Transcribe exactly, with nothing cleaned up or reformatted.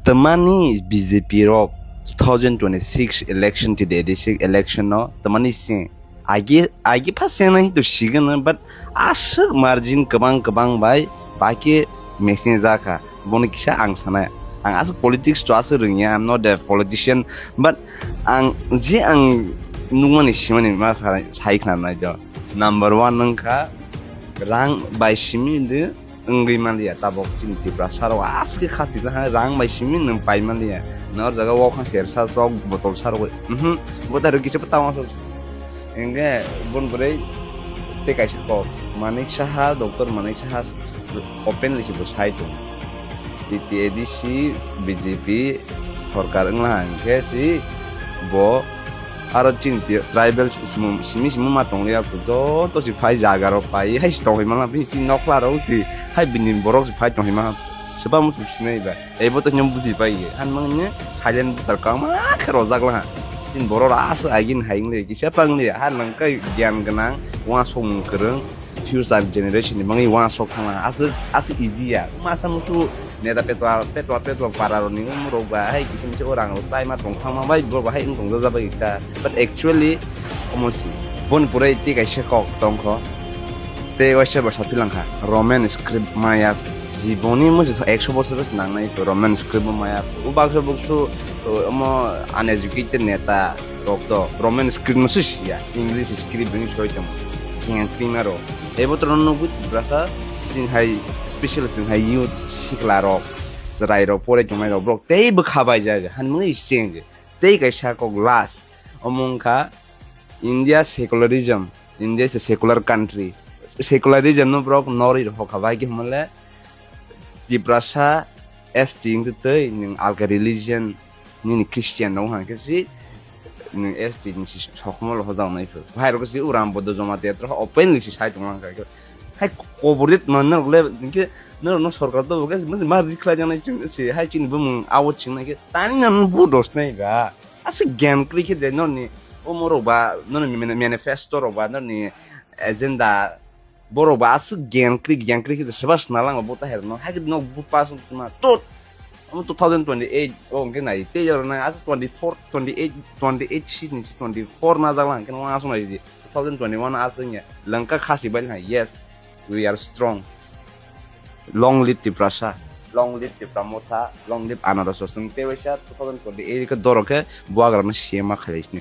Tamani B J P rok two thousand twenty-six election to the eighty-six election no tamani se agi agi pa se nahi to sigan, but aswk margin kwbang kwbang bai baki machine jaka. Bono kisa ang sana, ang aswk politics to aswk rwngya, I'm not a politician, but ang je ang nukmani simani ma sa- sai khna nai do. Number one nungkha rang bai simi de wngwi manliya tabok chini Tiprasa rok aswk khasi laha rang bai simi nwng pai manliya. Nor jaga o kha sersa sok botol sa rok mhm bota rok kisa tama sok. Engge bon bwrwi tei kaisa kok Manik Saha, Doctor Manik Saha openly si bo sai tong. T T A D C B J P sorkar wngla hwnkhe si bo aro chini tribal simi simi ma tongliya joto si phai jaga rok pai hai si tongwi mangla bini chini nokla rok si hai bini borok si phai tongwi mangla. Seba musu sinai ba. Ebo to nyong buji pai ye. Han mang ne silent butar kang ma khe rojak la. Tin boro ras agin haing le kisa pang le. Han mang kai gyan ganang wa song kereng future generation ni mangi wa sok thang la. As as easy ya. Masa musu neta petwa petwa petwa para ro ni um rok ba hai kisa misa orang ro sai ma tong thang ma bai boro ba hai ung tong jaja bai ta. But actually omo si. Bon purai ti kaisa kok tong kho. Tei waisa bo sapilangkha Roman script maya jiboni musi ekso bosor nangnai Roman script bo maya. O baksa buksu omo uneducated neta rok to Roman script no siya, English script bini soi tong. Keng kring aro. Ebo to no nugwi Tiprasa sing hai special sing hai youth sikla rok, chwrai rok, pore tongnai rok, borok tei bwkha bai jaga han mwnwi change. Tei kaisa kok last omo wngkha India secularism. India is a secular country. Secularism no borok norwi rw hokha bai khe hwnle Tiprasa S T wngtwi twi nwng alka religion nini Christian rok hwnkhe si nwng S T ni si sokhormo rw hojak nai phuru. Hai rok si uram bodo joma te tro openly si sai tong lang kha. Hai kobor dit man norok le hwnkhe norok no sorkar to bo khe ma rikhlai jang nai si hai chini bumung abo ching nai khe tani nan bu dos nai ba. Aswk gyan kwrwi khe de norni omo rok ba norni mani- manifesto rok ba norni agenda borok ba aswk gyan kwrwi gyan kwrwi khe de swbas nalang bo ta her no hai khe no bu pass ma tot omo two thousand twenty-eight o hwnkhe nai tei oro nai aswk twenty-four twenty-eight twenty-eight seat ni twenty-four na jak lang khe no aswk nai two thousand twenty-one aswk ya langka khasi bai ha yes we are strong. Long live Tiprasa, long live Tipra Motha, long live Anaros Rosong. Tei waisa two thousand twenty-eight khe doro khe buagra no C M ma khalai sini.